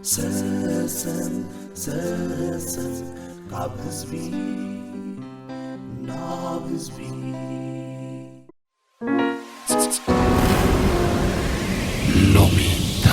ሰሰን ሰሰን ካብ ህዝቢ ናብ ህዝቢ። ሎሜንታ።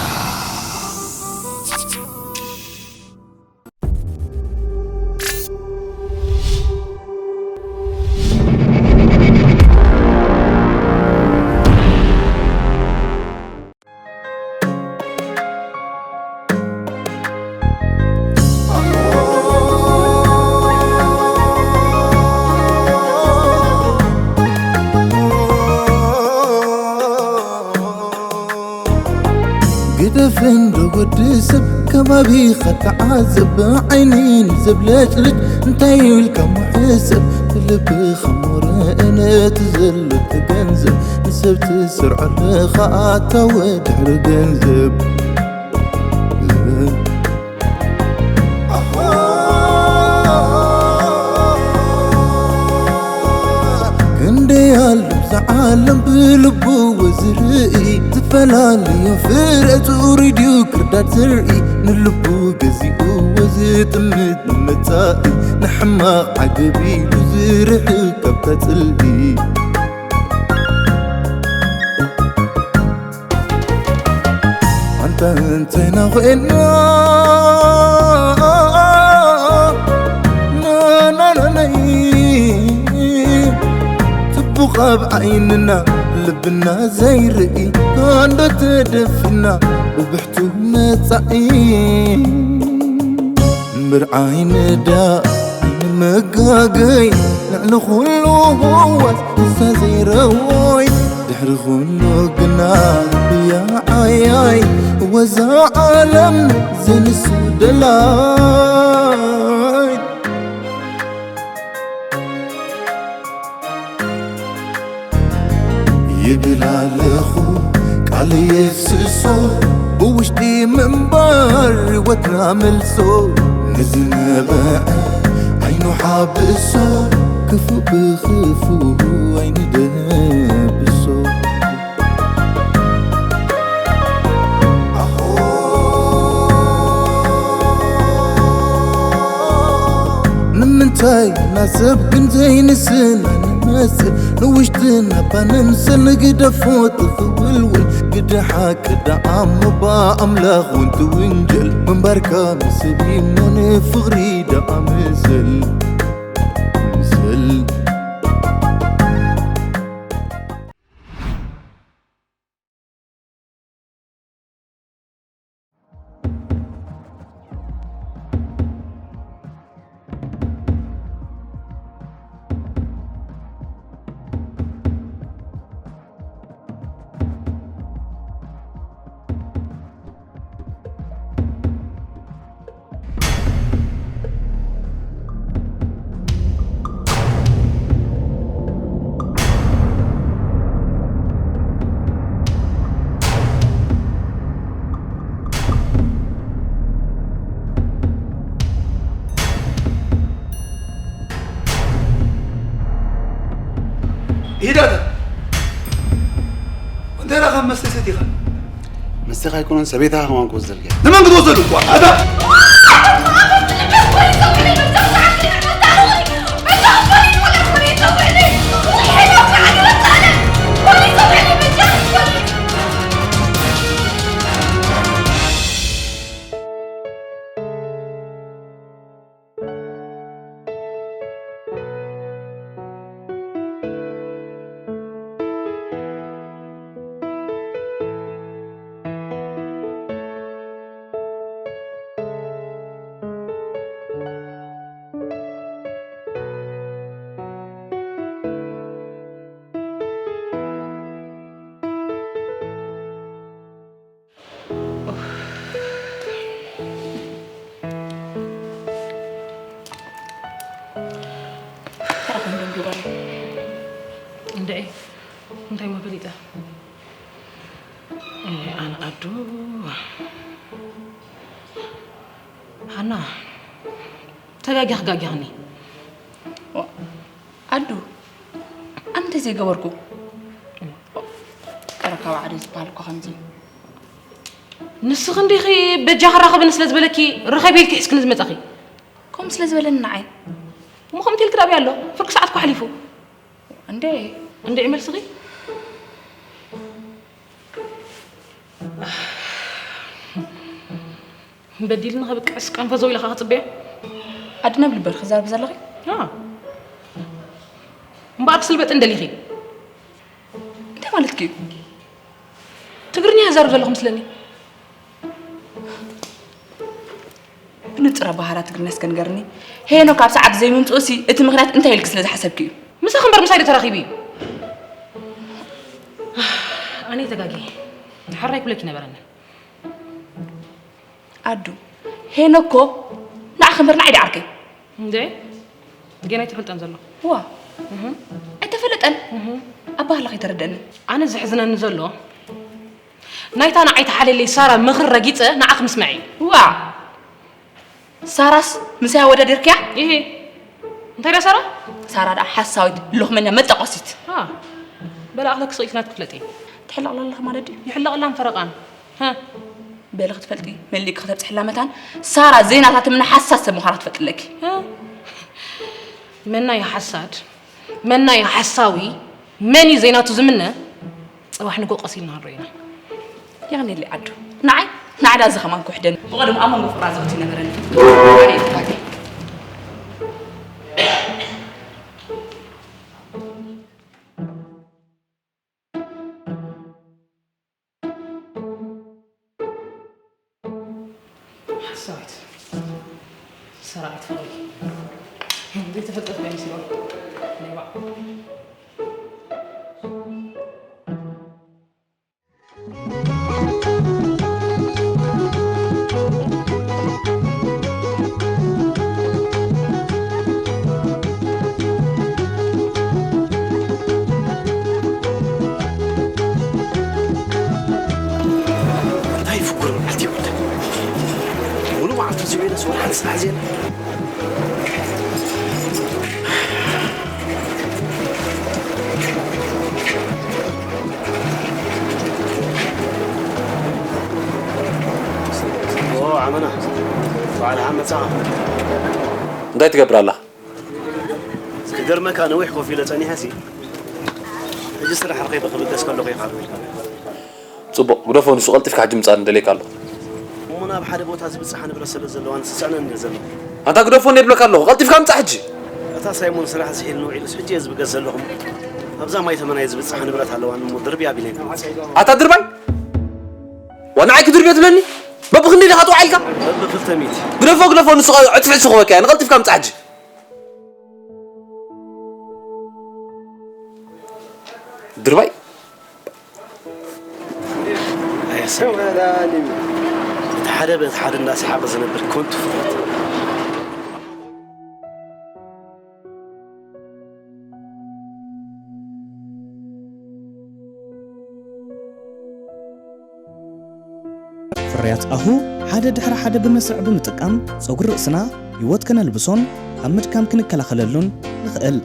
ግደፍ እንዶ ወዲ ሰብ ከባቢኻ ተዓዘብ፣ ዓይኒ ንዘብለጭልጭ እንታይ ኢልካ ምሕሰብ፣ ብልብኻ ሞረ ነቲ ዘሎ ተገንዘብ፣ ንሰብ ትሰርዖ ኣለኻ ኣታወ ድሕሪ ገንዘብ። ክንደይ ኣሎ ብዛ ዓለም ብልብዎ ዝርኢ፣ ዝተፈላለዩ ፍረ ጽሩይ ድዩ ክርዳድ ዝርኢ፣ ንልቡ ገዚእዎ ዝጥምት ንመጻኢ፣ ንሕማቕ ዓገብ ኢሉ ዝርሕቕ ካብታ ጽልኢ። ኣንታ እንታይና ኮይና ናናናይ ጽቡቕ ኣብ ዓይንና ልብና ዘይርኢ፣ ኣንዶ ተደፊና ብብሕቱ መጻኢ። ምርዓይ ንዳ ንመጋገይ፣ ልዕሊ ኩሉ ህዋስ ንሳ ዘይረወይ፣ ድሕሪ ኩሉ ግና ብያ ዓያይ፣ ወዛ ዓለም ዘንሱ ደላይ። ይብል ኣለኹ ቃል የፍስሶ፣ ብውሽጢ ምንባር ህይወትና መልሶ፣ ንዝነበዐ ዓይኑ ሓብሶ፣ ክፉእ ብኽፉእ ኣይንደብሶ። ንምንታይ ናሰብ ግን ዘይንስና ንመስል፣ ንውሽጥና እባ ንምሰል፣ ንግደፎ ትኽውልውል፣ ግደ ሓቂ ደኣ እሞ ብኣምላኽ እውን ትውንጀል፣ ምንባርካ ንሰብ እሞ ንፍቕሪ ደኣ ምሰል፣ ምሰል። ኢዳታ እንታይ ደኣ ካብ መስተ ሰቲኻ? መስተኻ ኣይኮነን ሰበይትኻ ከማን ክወስደልካ እየ። ንመን ክትወስደሉ? ዋ፣ ኣታ! እንታይ ደንጊራ? እንድዒ፣ እንታይ እሞ ፈሊጠ? እ፣ ኣነ ኣዱ። ሃና፣ ተጋጊኻ ጋጊኻኒ። ዋ፣ ኣዱ፣ ኣነ እንታይ ዘይገበርኩ? ቀረካ ባዕዲ ዝበሃል እኮ ከምዚ እዩ። ንስኺ እንዲኺ በጃኺ ራኸብኒ ስለ ዝበለኪ ርኸቢ ኢልኪ ሒዝክኒ ዝመጻኺ። ከምኡ ስለ ዝበለኒ ንዓይ። እሞ ከምቲ ኢልኪ ዳኣ ኣሎ፣ ፍርቂ ሰዓት እኮ ሓሊፉ። እንዴ? እንዴ መልስኺ? በዲልኒ ከብቅዕስ ቀንፈ ዘው ኢልካ ክጽበዮ? ኣድነብ ልበር ክዛረብ ዘለኺ? ያ። እምበኣር ክስልበጥ እንደሊኺ? እንታይ ማለትኪ እዩ? ትግርኛ ይዛረብ ዘለኹ ምስለኒ። ብንጹር ኣባህራ ትግርኛ እስከ ንገርኒ። ሄኖክ ኣብ ሰዓት ዘይምምጽኡ ሲ እቲ ምኽንያት እንታይ ኢልኪ ስለ ዝሓሰብኪ እዩ? ምሳኺ እምበር ምሳይ ዶ ተራኺቡ እዩ? ኣነ ተጋጊ። ሓራይ ኩለኪ ነበረኒ። ኣዱ፣ ሄኖክ እኮ ንዓኺ እምበር ንዓይ ድዓርከይ። እንዴ? ገና ኣይተፈልጠን ዘሎ። ዋ። እህ። ኣይተፈለጠን? እህ። ኣባህላ ከይተረደኒ። ኣነ ዘሕዝነኒ ዘሎ ናይታ ንዓይ ተሓለለይ ሳራ ምኽሪ ረጊጸ ንዓኺ ምስማዕ እዩ። ዋ። ሳራስ ምሳይ ኣወዳደርክያ? ይሄ እንታይ ደኣ ሳራ? ሳራ ደኣ ሓሳዊት፣ ሎኽመኛ፣ መጠቆሲት። አ፣ በላ ኣኽለክ ስቕ ኢልክና ትፍለጢ። ትሕለቕላ ኣለኻ ማለት ድዩ? ይሕለቕላን ፈረቓን። ሀ? በሊ ክትፈልጢ፣ መሊእኪ ከተብጽሕላ መታን፣ ሳራ ዘይናታ ትምነ ሓሳስ ሰብ ምዃና ክትፈልጢ ኣለኪ። ሀ? መናይ ሓሳድ፣ መናይ ሓሳዊ፣ መን እዩ ዘይናቱ ዝምነ? ጽባሕ ንጎ ቀስ ኢልና ንሪኦ ኢና። የቕንየለይ ዓዱ። ንዓይ፣ ንዓይ ዳዚ ከማን ክውሕደኒ። ብቐደሙ ኣብ መንጎ ፍቕራ ዘእቱ ይነበረኒ። ኣነ ይትካከ። ሓሳዊት ሰራዊት ፍቕሪ ዘይተፈልጠት ኮይና ሲባ ሌባ። እንታይ ፍጉር መዓልቲ ይውልድ? ሙሉ መዓልቱ ዝቤለስ ወላ ሓንቲ ሰዓት ዜና። ኦ፣ ዓመና። በዓል ዓመፃ። እንታይ ትገብር ኣላ? ክገርመካ፣ ነዊሕ ኮፍ ኢለ ጸኒሐ ሲ፣ ሕጂ ስራሕ ረኺበ ክብገስ ከለኹ ኢኻ ርኢኻ። ጽቡቕ፣ ግደፎ፣ ንሱ ቀልጢፍካ ሕጂ ምጻእ ንደልየካ ኣለኹ። እሞ ናብ ሓደ ቦታ ዝብጻሕ ንብረት ስለ ዘለዋ ንስስዕነኒ እየ ዘለኹ። ኣንታ ግደፎ እንደ ይብለካ ኣለኹ፣ ቀልጢፍካ ምጻእ ሕጂ። እታ ሳይሞን ስራሕ ዝሒልኒ ውዒሉስ ሕጂ እየ ዝብገስ ዘለኹ። ኣብዛ ማይ ተመናይ ዝብጻሕ ንብረት ኣለዋኒ እሞ ድርብያ ቢለይ ክመጽእ። ኣታ ድርባይ! ዋ ንዓይ ክድርብዮ ትብለኒ? በብኽንደይ ዲኻ ትውዓልካ? በብኽልተ ሚእቲ። ግደፎ፣ ግደፎ፣ ንሱ ዕጽፊ ዕጽፊ ክበካ እያ። ንቐልጢፍካ ምጻእ ሕጂ። ድርባይ። ኣየሰ-፣ እቲ ሓደ በቲ ሓደ እንዳሰሓቐ ዝነብር ከንቱ ፍጥረት። ፍርያት ኣሁ ሓደ ድሕሪ ሓደ ብመስርዕ ብምጥቃም ጸጉሪ ርእስና ህይወት ከነልብሶን ካብ ምድካም ክንከላኸለሉን ንኽእል።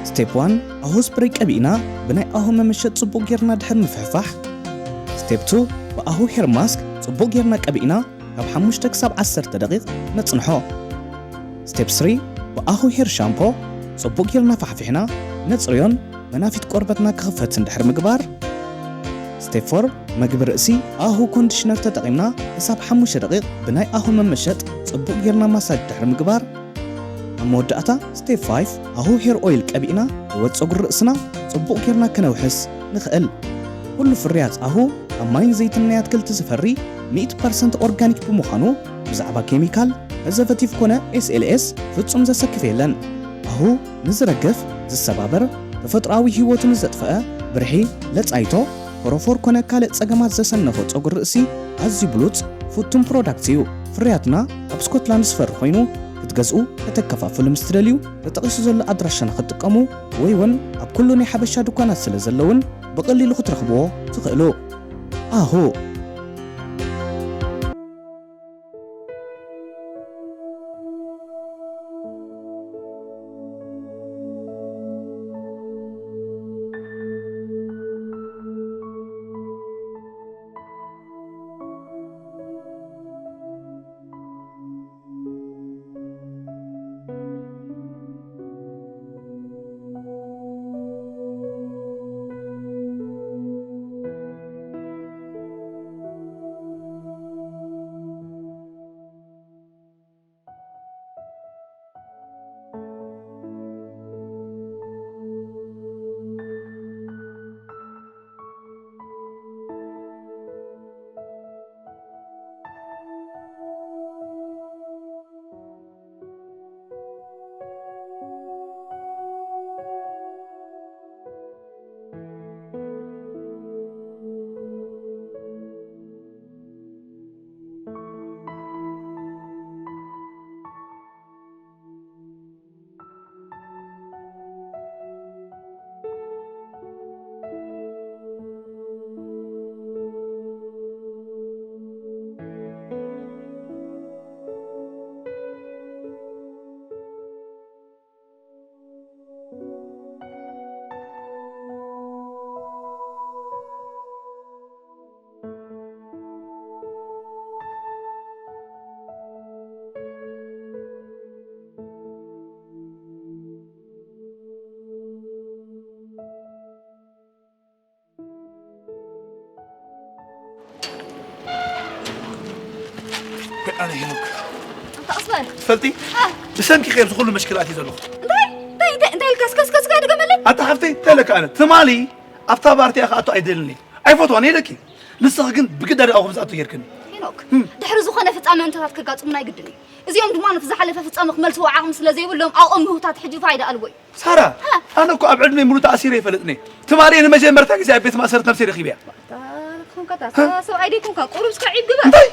ስቴፕ ዋን፣ ኣሁ ስፕሬይ ቀቢእና ብናይ ኣሁ መመሸጥ ጽቡቕ ጌርና ድሕሪ ምፍሕፋሕ። ስቴፕ ቱ፣ ብኣሁ ሄር ማስክ ጽቡቕ ጌርና ቀቢእና ካብ ሓሙሽተ ክሳብ ዓሰርተ ደቂቕ ነጽንሖ። ስቴፕ ስሪ፣ ብኣሁ ሄር ሻምፖ ጽቡቕ ጌርና ፋሕፊሕና ነጽርዮን መናፊት ቆርበትና ክኽፈትን ድሕሪ ምግባር። ስቴፕ ፎር፣ መግቢ ርእሲ ኣሁ ኮንዲሽነር ተጠቒምና ክሳብ ሓሙሽተ ደቂቕ ብናይ ኣሁ መመሸጥ ጽቡቕ ጌርና ማሳጅ ድሕሪ ምግባር። ኣብ መወዳእታ ስቴፕ ፋይፍ ኣሁ ሄር ኦይል ቀቢእና ህይወት ጸጉሪ ርእስና ጽቡቕ ጌርና ከነውሕስ ንኽእል። ኩሉ ፍርያት ኣሁ ካብ ማይን ዘይትን ናይ ኣትክልቲ ዝፈሪ ሚእቲ ፐርሰንት ኦርጋኒክ ብምዃኑ ብዛዕባ ኬሚካል፣ ፕሪዘርቫቲቭ ኮነ ኤስ ኤል ኤስ ፍጹም ዘሰክፍ የለን። ኣሁ ንዝረግፍ፣ ዝሰባበር፣ ተፈጥሮኣዊ ህይወቱ ንዘጥፍአ፣ ብርሒ፣ ለጻይቶ፣ ፎሮፎር ኮነ ካልእ ጸገማት ዘሰነፎ ጸጉሪ ርእሲ ኣዝዩ ብሉጽ፣ ፍቱን ፕሮዳክት እዩ። ፍርያትና ኣብ ስኮትላንድ ዝፈሪ ኮይኑ ክትገዝኡ፣ ከተከፋፍሉ ምስ ትደልዩ ተጠቒሱ ዘሎ ኣድራሻና ክትጥቀሙ ወይ እውን ኣብ ኩሉ ናይ ሓበሻ ድኳናት ስለ ዘለውን ብቐሊሉ ክትረኽብዎ ትኽእሉ። ኣሁ። ኣነ ሄኖክ ኣታ ኣስበር ትፈልጢ እ። ብሰንኪ ከ ኣብዚ ኩሉ መሽክል ኣትዩ ዘለኹ እንታይ እንታይ እንታይ እንታይ ኢልካ እስከ እስከ እስከ ድገመለይ ኣታ ሓፍተይ እንታይ ኢለካ ኣነ ትማሊ ኣብታ ባርቲ ኢኻ ክኣቱ ኣይደልኒ ኣይፈትዋን ኢለኪ ንስኺ ግን ብግዳድ ኣብኹም ዝኣቱ ጌርክኒ ሄኖክ ድሕሪ ዝኾነ ፍጻመ እንተታት ከጋጥሙና ኣይግድን እዩ እዚኦም ድማ ነቲ ዝሓለፈ ፍጻመ ክመልስዎ ዓቕሚ ስለ ዘይብሎም ኣብኦም ምህውታት ሕጂ ፋይዳ ኣልቦ እዩ ሳራ ኣነ እኮ ኣብ ዕድመይ ሙሉ ተኣሲረ ይፈልጥኒ ትማሊ ንመጀመርታ ግዜ ኣብ ቤት ማእሰርቲ ነብሰይ ረኺበያ ሰብኣይ ደይኮንካ ቁሩብ እስካ ዒብ ግበር እንታይ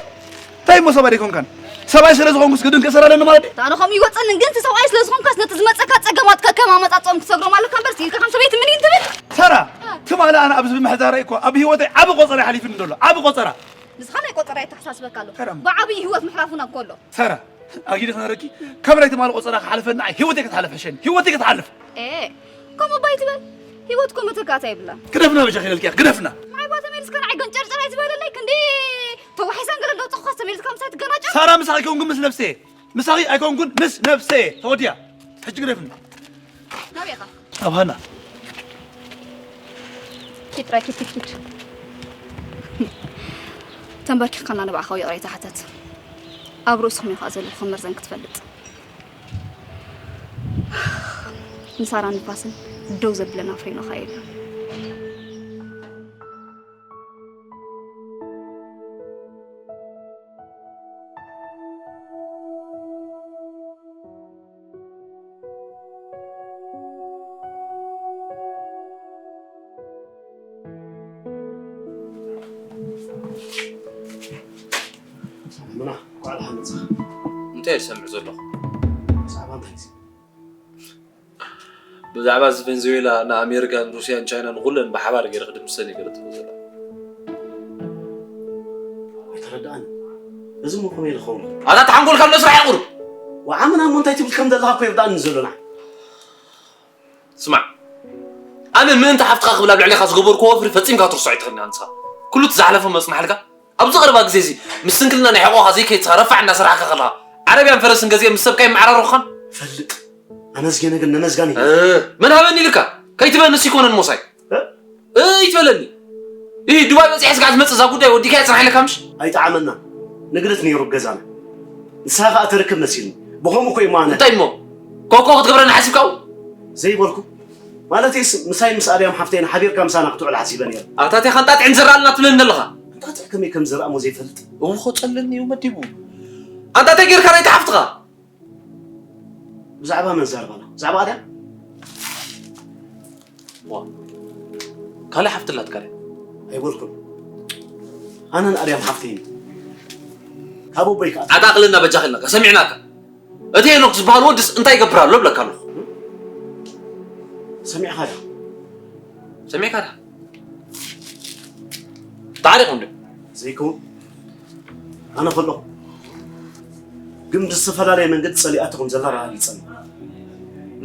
እንታይ እሞ ሰብኣይ ደይኮንካን ሰብኣይ ስለ ዝኾንኩስ ግድን ክእሰር ኣለኒ ማለት ድዩ ኣነ ከምኡ ይወፀንን ግን እቲ ሰብኣይ ስለ ዝኾንካስ ነቲ ዝመፀካ ፀገማት ከከም ኣመፃፅኦም ክትሰግሮም ኣለካ እምበር ኢልካ ከም ሰበይቲ ምን ትብል ሳራ ትማሊ ኣነ ኣብዚ ብምሕዳረይ እኮ ኣብ ህይወተይ ዓቢ ቆፀራ ሓሊፍኒ ዘሎ ዓቢ ቆፀራ ንስኻ ናይ ቆፀራ የተሓሳስበካ ኣሎ ሰላም። ብዓብዪ ህይወት ምሕላፉና እኮ ኣሎ ሳራ ኣጊዲ ክነረኪ ካብ ናይ ትማሊ ቆፀራ ክሓልፈና ህይወተይ ክትሓልፍ ሕሸኒ ህይወተይ ክትሓልፍ ኤ ከምኡ ባይ ትበል ህይወት እኮ መተካእታ የብላን ግደፍና በጃ ከይለልኪያ ግደፍና ማዕባ ተመልስካ ንዓይ ገንጨርጨር ኣይትበለለይ ክንዲ ተዋሒሳን ገለ ለውጥኻ ተመልስካ ምሳይ ትገናጨር ሳራ ምሳኺ ኣይኮንኩን ምስ ነብሰ ምሳኺ ኣይኮንኩን ምስ ነብሰ ተወዲያ ሕጂ ግደፍኒ ናበይ ኢኻ ኣብ ሃና ኪድ ጥራይ ኪድ ኪድ ኪድ ተንበርኪኽካ እናነባዕኻ ይቕሬታ ሓተት ኣብ ርእስኹም እዩ ከዓ ዘለኹ መርዘን ክትፈልጥ ንሳራ ንፋስን ደው ዘብለና ፍሬኖኻ የለን ምና ኳዕላ ሓመፃ እንታይ ዝሰምዕ ዘለኹ ብዛዕባ እንታይ ሲ ብዛዕባ እዚ ቬንዙዌላ ንኣሜሪካን ሩስያን ቻይናን ኩለን ብሓባር ገይረ ክድምሰን ይገረ ትብል ዘላ ኣይተረዳእን እዚ ሞ ከመይ ዝኸውን ኣታ ተሓንጎልካ ኣሎ ስራሕ ይቑርብ ወዓምና እሞ እንታይ ትብል ከም ዘለካ እኮ ይርዳእኒ ዘሎና ስማዕ ኣነ ምእንቲ ሓፍትኻ ክብል ኣብ ልዕሌኻ ዝገበርኩ ወፍሪ ፈጺምካ ትርሶ ኣይትኽእልና ንስኻ ኩሉ እቲ ዝሓለፈ መጽናሕልካ ኣብዚ ቀረባ ግዜ እዚ ምስ ስንክልና ናይ ሕቆኻ ዘይከይትኻ ረፋዕ እናሰራሕካ ከለኻ ዓረብያን ፈረስን ገዚአ ምስ ሰብካ ይመዓራረኹኻን ፈልጥ ኣመስገነ ግን ነመስጋን እዩ መን ሃበኒ ኢልካ ከይትበንስ ይኮነን ሞሳይ እይ ትበለኒ ይህ ዱባይ በፂሐ ስጋዕ ዝመፅእ እዛ ጉዳይ ወዲካ የፅናሕ ኢለካ ምሽ ኣይጠዓመና ንግደት ነይሩ ገዛና ንስኻ ከዓ ተርክብ መሲልኒ ብኸምኡ ኮይ ማነ እንታይ እሞ ኮኮ ክትገብረና ሓሲብካ ዘይበልኩ ማለተይስ ምሳይ ምስ ኣድያም ሓፍተይን ሓቢርካ ምሳና ክትውዕል ሓሲበ ነይረ ኣታቴኻ እንጣጢዕ ንዘራልና ትብለኒ ኣለኻ እንጣጢዕ ከመይ ከም ዘርኣሞ ዘይፈልጥ እውኾ ጸለኒ እዩ መዲቡ ኣንታ እንታይ ጌርካ ናይቲ ሓፍትኻ ብዛዕባ መን ዛርባና ብዛዕባ ኣድያም ካልእ ሓፍቲ ኣላትካ ድያ ኣይበልኩን ኣነን ኣድያም ሓፍተይን ካብ ኣቦይ ከዓ ኣጣቕልና በጃኺ ኣለካ ሰሚዕናካ እቲ ሄኖክ ዝበሃል ወድስ እንታይ ይገብር ኣሎ ብለካ ኣለኹ ሰሚዕኻ ዳ ሰሚዕካ ዳ ታሪክ እንዶ ዘይከውን ኣነ ከለኹ ግን ብዝተፈላለየ መንገዲ ጸሊኣቶ ከም ዘላ ኣረጋጊጸኒ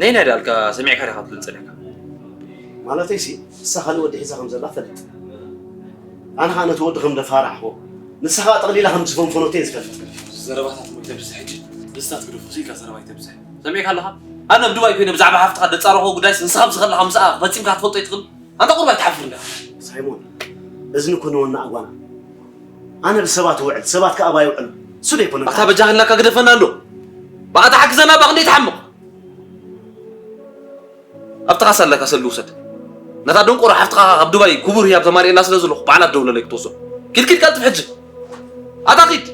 ነይናይ ዳልካ ሰሚዕካ ዲኻ ትብል ጸኒሕካ ማለተይሲ ንሳ ካልእ ወዲ ሒዛ ከም ዘላ ፈልጥ ኣነ ከዓ ነቲ ወዲ ከም ደፋርዓኹ ንሳ ከዓ ጠቕሊላ ከም ዝፈንፈኖቶ እየ ዝፈልጥ ዘረባታት ሞይተ ብዝሕ ሕጂ ደስታት ግደፎ ስኢልካ ዘረባ ይተብዝሕ ሰሚዕካ ኣለኻ ኣነ ኣብ ዱባይ ኮይነ ብዛዕባ ሓፍትኻ ደጻረኽዎ ጉዳይስ ንስኻ ኣብዚ ከለኻ ምስኣ ፈጺምካ ክትፈልጦ ኣይትኽእል ኣንታ ቁርብ ኣይትሓፍር እንዳ ሳይሞን እዝኒ ኩንወና ኣጓና ኣነ ብሰባት ውዕል ሰባት ከኣ ባይውዕል እሱ ዶ ይኮነ ኣታ በጃኽናካ ግደፈና እንዶ ብኣታ ሓግዘና ባ ክንደይ ትሓምቕ ኣብቲ ካሳ ኣለካ ሰሉ ውሰድ ነታ ደንቆሮ ሓፍትኻ ካብ ዱባይ ክቡር ህያብ ተማሪእና ስለ ዘለኹ ባዕላ ደውለለይ ክትወስዶ ኪድ ኪድ ቀልጥፍ ሕጂ ኣታ ኪድ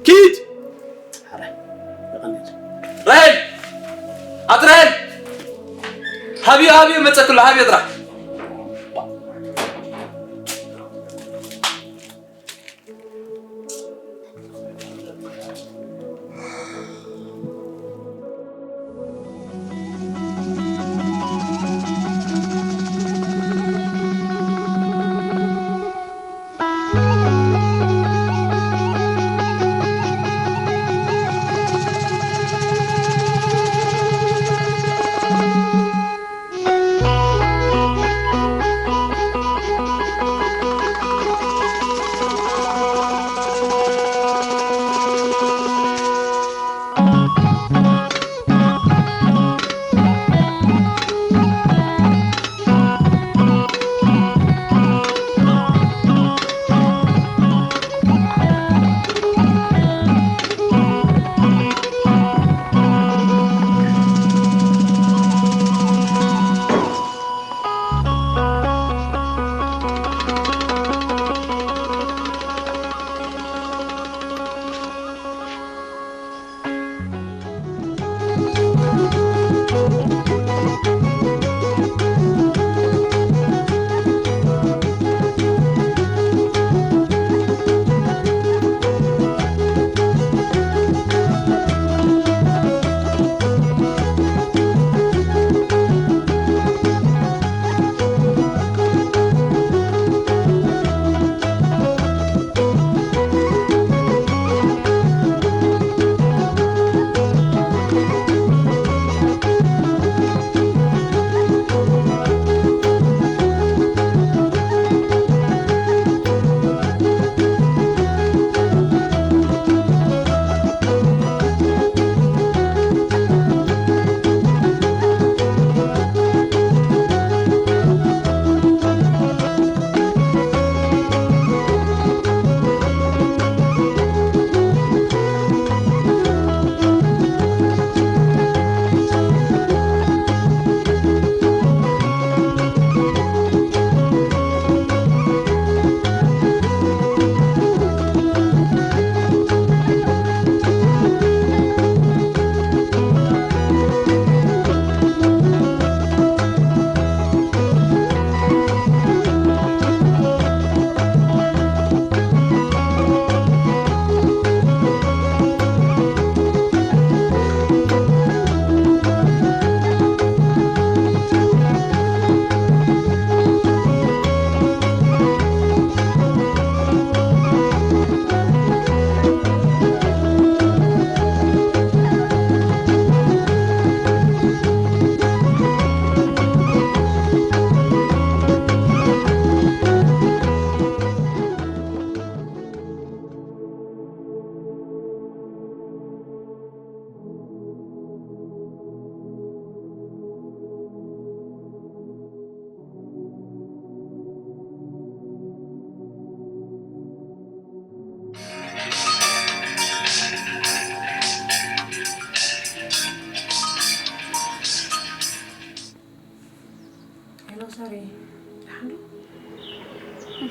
ኪድ ራሄል ኣቲ ራሄል ሃብዮ ሃብዮ መፀክሎ ሃብዮ ጥራሕ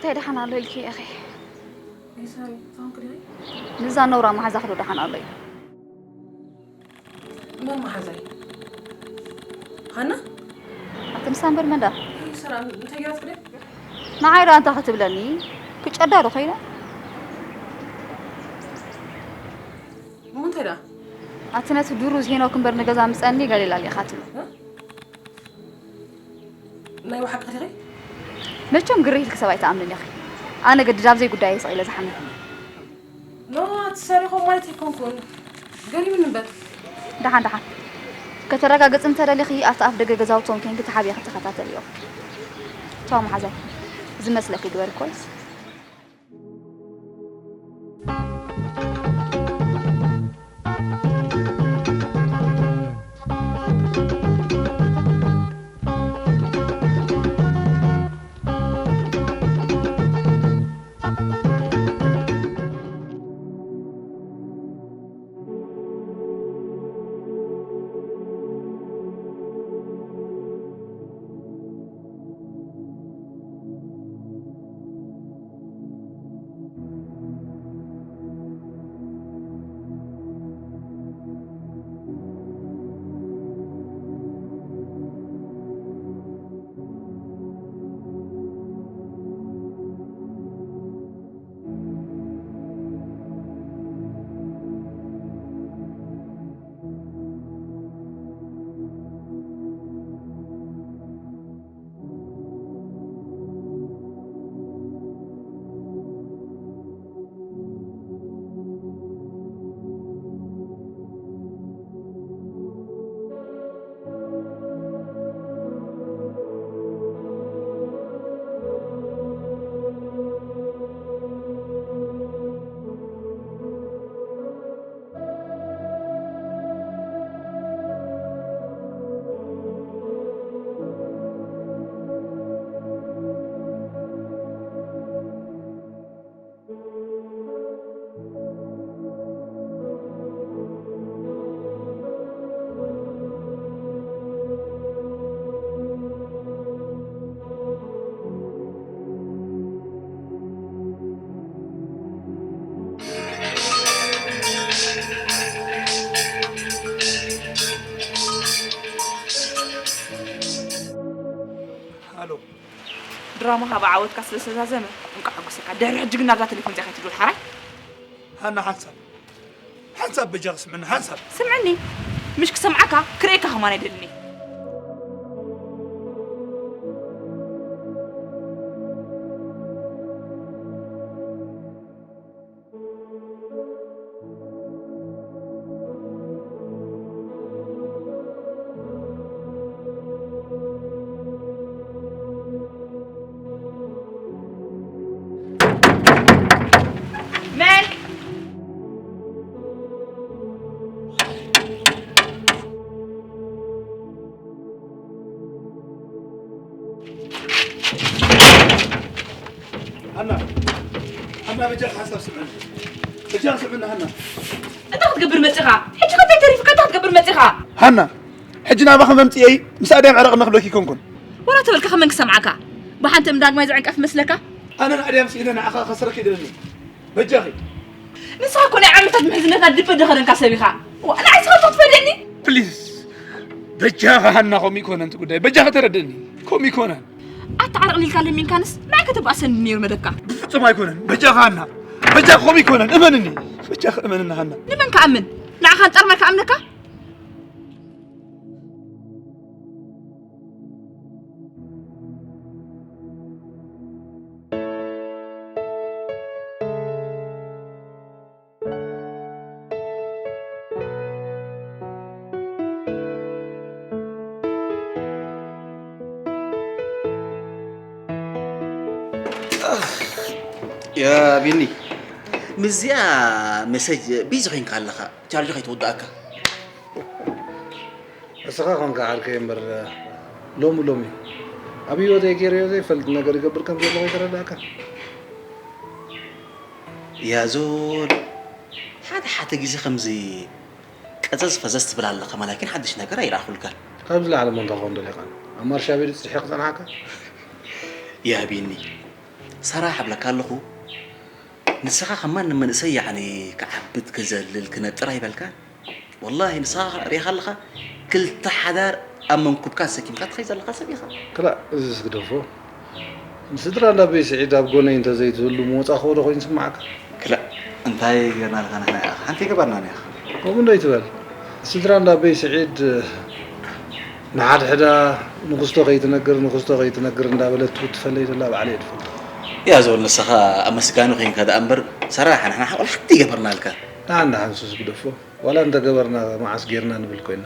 እንታይ ደሓን ኣሎ ኢልኪ ኢኺ? ይሳሪ፣ ታንክ ዲኺ? ንዛ ነውራ መሓዛኺ ዶ ደሓን ኣሎ እዩ? መን መሓዛይ? ሃና? ኣቲ ንሳ እምበር መን ደኣ? ይሳራ፣ እንታይ ገይራትኪ ድያ? ንዓይ ደኣ እንታይ ክትብለኒ? ክጨዳ ዶ ኮይነ? እሞ እንታይ ደኣ? ኣቲ ነቲ ድሩዝ ሄኖክ እምበር ንገዛ ምጸኒ ገሊላ ሊኻትኒ። እ? ናይ ብሓቂ ዲኺ? መቸም ግርህ ኢልኪ ሰብ ኣይትኣምንን ኢኺ። ኣነ ገድድ ኣብ ዘይጉዳየይ ስቕ ኢለ ዝሓምም። ኖ፣ ኣቲ ሰሪኾም ማለት ኣይኮንኩን። ገሪሙኒ እምበር። ደሓን ደሓን። ከተረጋግጺ እንተደሊኺ ኣብቲ ኣፍ ደገ ገዛውቶም ኬንኪ ተሓቢእኺ ተኸታተልዮ። ቻው መሓዛይ። ዝመስለኪ ግበሪ ኮይስ። ሃሎ። ድራማኻ ብዓወትካ ስለ ዝተዛዘመ እንቋዕ ሓጎሰካ። ድሕሪ ሕጂ ግን ናብዛ ቴሌፎን እዚኣ ከይትድውል ሓራይ። ሃና ሓንሳብ፣ ሓንሳብ በጃኺ ስምዕኒ፣ ሓንሳብ። ስምዕኒ፣ ምሽ ክሰምዓካ ክርእየካ ከማን ኣይደልን እየ። መን? ሃና፣ ሃና፣ በጃኺ ሓንሳብ ስምዕኒ። በጃኺ ስምዕኒ፣ ሃና። እንታይ ክትገብር መጺኻ? ሕጂ ከ እንታይ ተሪፉካ? እንታይ ክትገብር መጺኻ? ሃና፣ ሕጂ ናባኺ መምጽኤይ ምስ ኣድያም ዕረቕ ነኽብለኪ ኣይኮንኩን። ወላ ተበልካ ከመን ክሰምዓካ? ብሓንቲ እም ዳግማይ ዝዕንቀፍ መስለካ? ኣነ ንኣድያም ስኢነ ንዓኻ ከስረኪ ይደለኒ። በጃኺ። ንስኻ እኮ ናይ ዓመታት ምሕዝነትና ድበ ዝኸደንካ ሰብ ኢኻ። ዋ፣ ንዓይ ስኻ እኮ ትፈድየኒ? ፕሊዝ። በጃኻ ሃና፣ ከምኡ ይኮነን እቲ ጉዳይ። በጃኻ ተረድእኒ። ከምኡ ይኮነን። ኣታ ዓረቕ ሊልካ ለሚንካንስ ንዓይ ከተባእሰኒ ነይሩ መደብካ። ብፍጹም ኣይኮነን። በጃኻ ሃና። በጃኻ ከምኡ ይኮነን። እመንኒ። በጃኻ እመንኒ ሃና። ንመን ክኣምን? ንዓኻ ንጠርማይ ክኣምነካ? ያ ቢኒ፣ ምስዚኣ መሰጅ ቢዚ ኮይንካ ኣለኻ፣ ቻርጅ ከይትውድኣካ። ንስኻ ኾንካ ዓርከይ እምበር፣ ሎሚ ሎሚ ኣብ ህይወተይ ገይረዮ ዘይፈልጥ ነገር ይገብር ከም ዘለኹ ይተረዳእካ። ያዞን፣ ሓደ ሓደ ግዜ ከምዚ ቀዘዝ ፈዘዝ ትብል ኣለኻ፣ ማለኪን ሓድሽ ነገር ኣይረኣኹልካን። ካብዚ ላዕሊ እሞ እንታይ ክኸውን ደሊኻ? ኣብ ማርሻ ቤት ጽሒቕ ጸንሓካ? ያ ቢኒ፣ ሰራሕ እብለካ ኣለኹ። ንስኻ ከማን ንመንእሰይ ያዕኒ ክዓብድ ክዘልል ክነጥር ኣይበልካ። ወላሂ ንስኻ ሪኢኻ ኣለኻ ክልተ ሓዳር ኣብ መንኩብካ ሰኪምካ ትኸይ ዘለኻ ሰብ ኢኻ። ክላእ እዚ ስግደፎ ንስድራ እንዳበይ ስዒድ ኣብ ጎነይ እንተዘይትህሉ ምወፃ ክወደ ኮይኑ ስማዓካ። ክላእ እንታይ ገርና ኣለኻ ንሕና ሓንቲ ገባርና ኒኻ። ከምኡ እንዶ ይትበል። ስድራ እንዳበይ ስዒድ ንሓድሕዳ ንኽስቶ ከይትነግር ንኽስቶ ከይትነግር እንዳበለት ትውትፈለይ ዘላ ባዕለይ እየ ዝፈልጦ። ያ ዘበል ንስኻ ኣመስጋኒ ኮይንካ ደኣ እምበር ሰራሕ ንሕና ሓቆል ሓንቲ ይገበርናልካ። ንሓን ንሓንሱ ዝግደፎ ዋላ እንተገበርና መዓስ ጌርና ንብል ኮይና።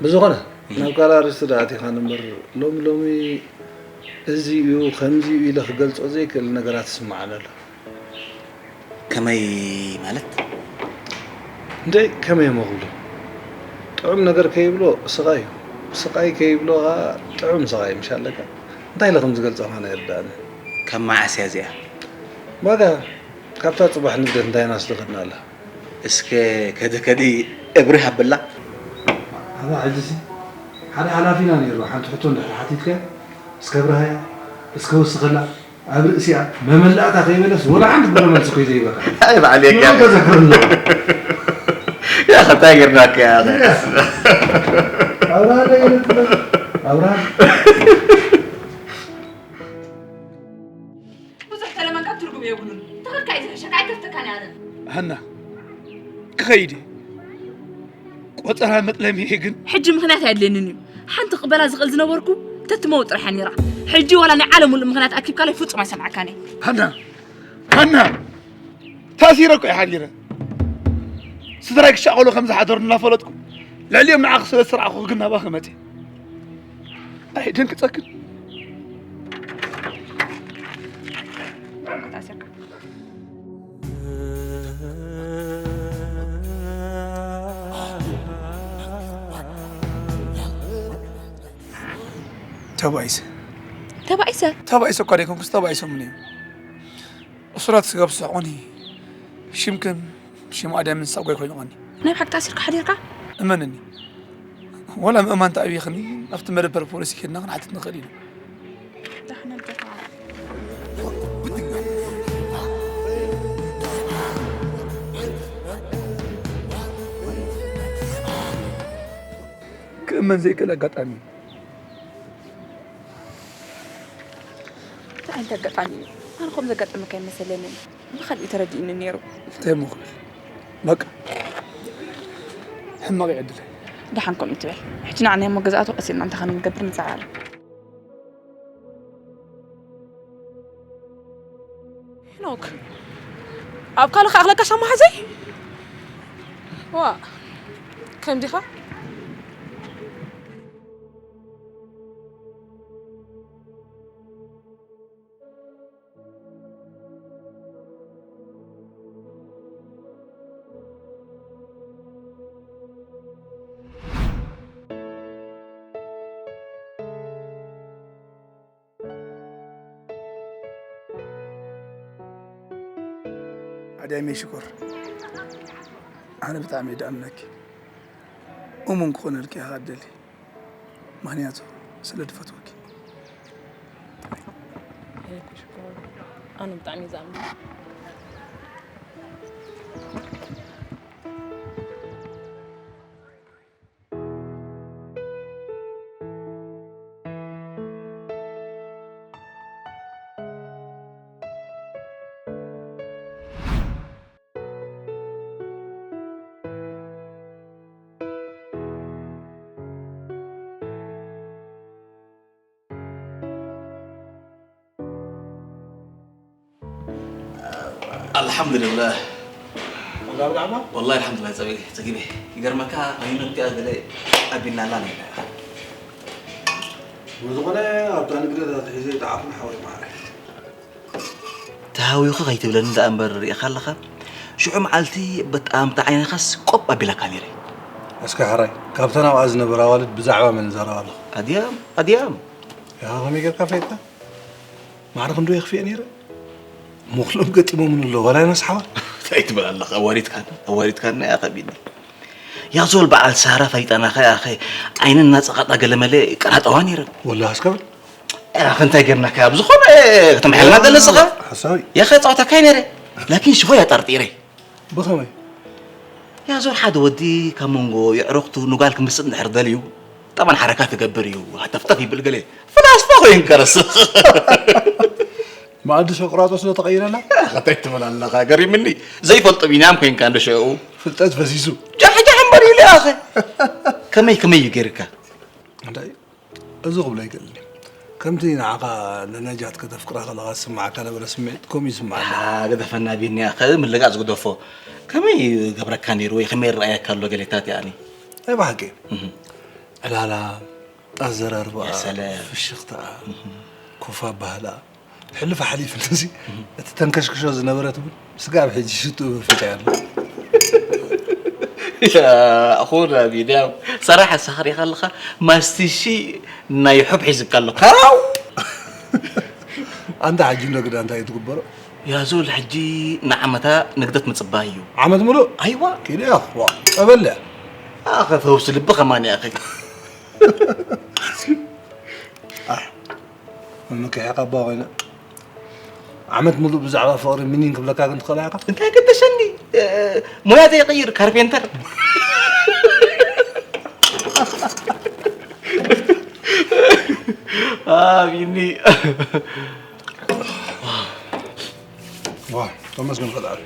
ብዝኾነ ናብ ካልእ ኣርእስቲ ደኣ ኣቲኻን እምበር ሎሚ ሎሚ እዚ እዩ ከምዚ እዩ ኢለ ክገልጾ ዘይክእል ነገራት ይስምዓኒ ኣሎ። ከመይ ማለት? እንዴ ከመይ እሞ ክብሎ? ጥዑም ነገር ከይብሎ ስቓይ እዩ። ስቓይ ከይብሎ ኸዓ ጥዑም ስቓይ ምሽ ኣለካ? እንታይ ኢለ ከም ዝገልጾ ኸዓ ኣይርድኣንን። ካብ መዓስ እያ እዚኣ? ባጋ ካብታ ጽባሕ ንግደት እንታይ ናስ ትኸድና ኣላ? እስከ ከዲ ከዲ እብሪ ሃብላ። ኣታ ሕጂሲ ሓደ ሓላፊና ነይሩ ሓንቲ ሕቶ እንድሕር ሓቲትካዮ እስከ ኣብርሃያ እስከ ወስኸላ ኣብ ርእሲኣ መመላእታ ከይበለስ ወላ ሓንቲ ግብረ መልሲ እኮ እዩ ዘይበካ። ኣይ በዓል የጋር። ተዘክር ኣሎ። ያ ኸታይ ገርናካ ያ። ኣብርሃ እንታይ ገለ ትብሎ? ኣብርሃ ብዙሕ ተለመንካ ትርጉም የብሉን። ተኸድካ እዩ ዝሕሸካ ኣይከፍተካን እየ ኣነ። ሃና ክኸይድ እየ። ቆጸራ መጥለሚ እየ ግን። ሕጂ ምኽንያት ኣየድልየንን እዩ። ሓንቲ ክቕበላ ዝኽእል ዝነበርኩ ተትመው ጥራሕ እያ ነይራ። ሕጂ ዋላ ናይ ዓለም ሙሉእ ምኽንያት ኣኪብካለይ ፍጹም ኣይሰምዓካን እየ። ሃና ሃና ታሲረ እኮ እየ ሓዲረ። ስድራይ ክሻቐሉ ከም ዝሓደሩ እናፈለጥኩ ልዕሊኦም ንዓኺ ስለ ዝሰርዓኹ ግን ናባኺ መፅየ። ኣይደንግፀክን። ተባኢሰ። ተባኢሰ? ተባኢሰ እኳ ደይኮንኩስ ተባኢሶምኒ እዮም። እሱራት ስጋብ ዝስሕቑኒ ሽምክን ሽም ኣድያምን ሳጓይ ኮይኑ ቐኒ። ናይ ብሓቂ ተኣሲርካ ሓዲርካ? እመንኒ። ወላ ምእማን ተኣብይኽኒ ኣብቲ መደበር ፖሊስ ኬድና ክንሓትት ንኽእል ኢና። ዳሕና ኣጆኻ። ክእመን ዘይክእል ኣጋጣሚ እዩ። እንታይ ዓይነት ኣጋጣሚ እዩ? ኣነ ከምኡ ዘጋጠመካ ኣይመሰለንን። ብኻሊእ ተረዲእኒ ነይሩ። እንታይ እሞ ክብል? በቃ ሕማቕ እዩ ዕድለይ። ደሓን ከምኡ ትበል። ሕጂ ንዓና እሞ ገዛእቱ ቀሲልና እንታይ ከም እንገብር ንፀዓር። ሄኖክ፣ ኣብ ካልእ ክኣኽለካ ሻማ ሓዘይ? ዋ፣ ከምዲኻ? ኣድያመይ ሽኮር፣ ኣነ ብጣዕሚ እየ ድኣምነኪ። እሙን ክኾነልኪ እየ ዝደሊ። ምኽንያቱ ስለ ድፈትወኪ። ሄኖክ ሽኮር፣ ኣነ ብጣዕሚ እየ ዝኣምነካ። ኣልሓምዱሊላህ። ወላሂ ኣልሓምዱሊላህ፣ ጸቢበ፣ ጸጊበ። ይገርመካ፣ ሪኖ እቲኣ ገለ ኣቢልናላ ነይራ። ብዝኾነ፣ ኣብታ ንግደት ኣትሒዘ ይጠዓኹም ሓወይ ማዓረይ። ተሃዊኹ ከይትብለኒ ደኣ እምበር ርኢኻ ኣለኻ። ሽዑ መዓልቲ በጣም ተዓይንኻስ ቆብ ኣቢላካ ነይረ። እስከ ሕራይ፣ ካብተን ኣብኣ ዝነበራ ኣዋልድ ብዛዕባ መን ይዛረባ ኣለኹ? ኣድያም፣ ኣድያም። ያ፣ ከመይ ጌርካ ፈይጥካ? ማዕረ ክንዱ የኽፍኤ ነይረ። ምኽሎም ገጢሞምን ኣሎ፣ ዋላ ይነስሓዋ። እንታይ ትብል ኣለኻ? ኣዋሪድካኒ፣ ኣዋሪድካኒ፣ ኣኸቢኒ። ያ ዞል በዓል ሳራ ፈይጠናኸ፣ ኣኸ ዓይነን እናጸቐጣ ገለመለ ቀራጠዋ ነይረን። ወላ እስከ በል። ኣኽ እንታይ ጌርናካ? ኣብ ዝኾነ ከተምሓልና ደለስኻ? ሓሳዊ። ያኸ ጻወታካ ነይረ። ላኪን ሽኾ ያጠርጢረ። ብኸመይ? ያዞር ሓደ ወዲ ካብ መንጎ የዕሩኽቱ ንጓል ክምስጥ እንድሕር ደልዩ፣ ጠመን ሓረካ ትገብር እዩ፣ ሃተፍተፍ ይብል ገለ። ፍላስፋ ኮይንካ ረስኽ። መኣዲ ሶቅራጦስ ዶ ተቐይረላ? ኣኸታይ ትብል ኣለኻ፣ ገሪምኒ። ዘይፈልጦ ቢንያም ኮይንካ እንዶ ሸኡ። ፍልጠት ፈሲሱ። ጃሕጃሕ እምበር ኢለ ኣኸ። ከመይ ከመይ እዩ ጌርካ? እንታይ? እዚ ክብሎ ኣይክእልን። ከምቲ ንዓኻ ንነጃት ከተፍቅራ ከለኻ ዝስምዓካ ነበረ ስምዒት፣ ከምኡ ይስምዓኒ። ኣታ ግደፈና ቢኒ፣ ኣኸ ምልጋጽ ግደፎ። ከመይ ገብረካ ነይሩ ወይ ከመይ ይረኣየካ ኣሎ ገሌታት ያኒ? ናይ ብሓቂ። እህ። ዕላላ፣ ኣዘራርባኣ፣ ያ ሰላም። ፍሽኽታኣ፣ እህ። ኮፍ ኣባህላኣ፣ ሕሉፍ ሓሊፉ ነዚ እቲ ተንከሽክሾ ዝነበረት እውን ስጋብ ሕጂ ሽትኡ በፊታ ኣሎ። ኣኹና ቢንያም፣ ሰራሕ ኣሳኽሪኻ ኣለኻ፣ ማስቲሺ ናይ ሑብ ሒዝካ ኣሎ። ካራው! ኣንታ ሕጂ እንዶ ግዳ እንታይ እዩ ትግበሮ? ያዞል ሕጂ ንዓመታ ንግደት ምጽባይ እዩ። ዓመት ሙሉእ? ኣይዋ። ኪድ እያ፣ ዋ፣ ጸበል እያ። ኣኸ ፈውሲ ልቢ ከማን እያ፣ ኣኸ። ኣሕ፣ መመክሒ ካብ ኣባ ኮይነ። ዓመት ሙሉእ ብዛዕባ ፍቕሪ ሚኒን ክብለካ ግን ትኽእል ኢኻ? እንታይ ገደሸኒ? እ፣ ሞያ ዘይቕይር ካርፔንተር። ኣቢኒ። ዋ፣ ተመስገን ፈጣሪ።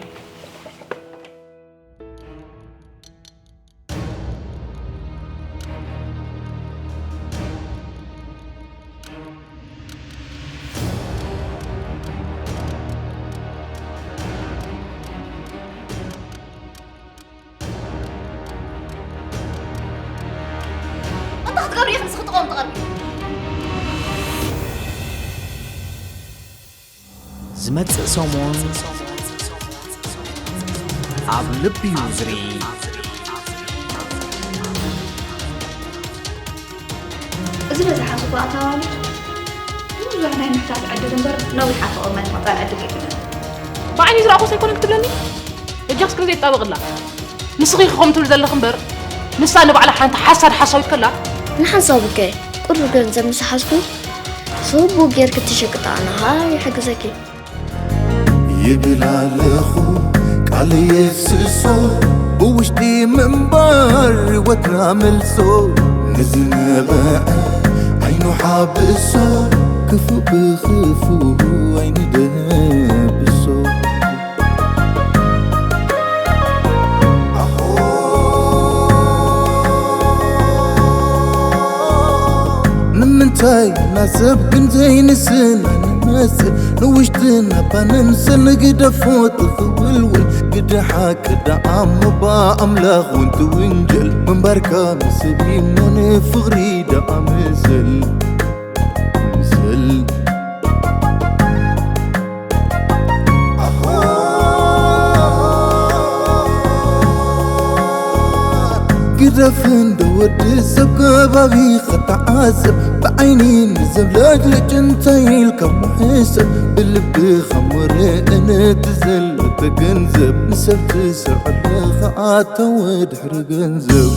እንታይ ክትገብሪ ኢኺ ንስኺ ተቓውሞ ተቕርቢ? ዝመጽእ ሰሙን ኣብ ልቢ ዩዝሪ። እዚ በዝሓ ጽቡቕ ኣተባባሊ ብዙሕ ናይ ምሕታት ዕድል እምበር ነዊሕ ኣተቑርማይ ምቕጻል ዕድል የብሉን። ብዓይኒ ዝረኣኹስ ኣይኮነን ክትብለኒ? እጃኽስ ግን ዘይጣበቕላ። ንስኺ ኢኺ ከምኡ ትብሊ ዘለኺ እምበር፣ ንሳ ንባዕላ ሓንቲ ሓሳድ ሓሳዊት ከላ። ንሓንሳብ እከ ቁሩብ ገንዘብ ምስ ሓዝኩ፣ ጽቡቕ ጌርኪ ትሸቅጣ ኣነ ኸኣ ይሕግዘኪ። ይብል ኣለኹ ቃል የፍስሶ ብውሽጢ ምንባር ህይወትና መልሶ ንዝነበዐ ዓይኑ ሓብሶ ክፉእ ብኽፉእ ኣይንደብሶ። ንምንታይ ናሰብ ግን ዘይንስና ንመስል ንውሽጥና እባ ንምሰል ንግደፎ ትኽውልውል ግደ ሓቂ ደኣ እባ ኣምላኽ እውን ትውንጀል ምንባርካ ንሰብ እሞ ንፍቕሪ ደኣ ምሰል ምሰል። ግደፍ እንዶ ወዲ ሰብ ከባቢ ኸተዓዘብ ብዓይኒ ንዘብ ለጭለጭ እንታይ ኢልካ ምሕሰብ ብልብኻ ምርእ ነቲ ዘሎ ተገንዘብ ንሰብ ትስዕር ኸዓ ተወድሕሪ ገንዘብ።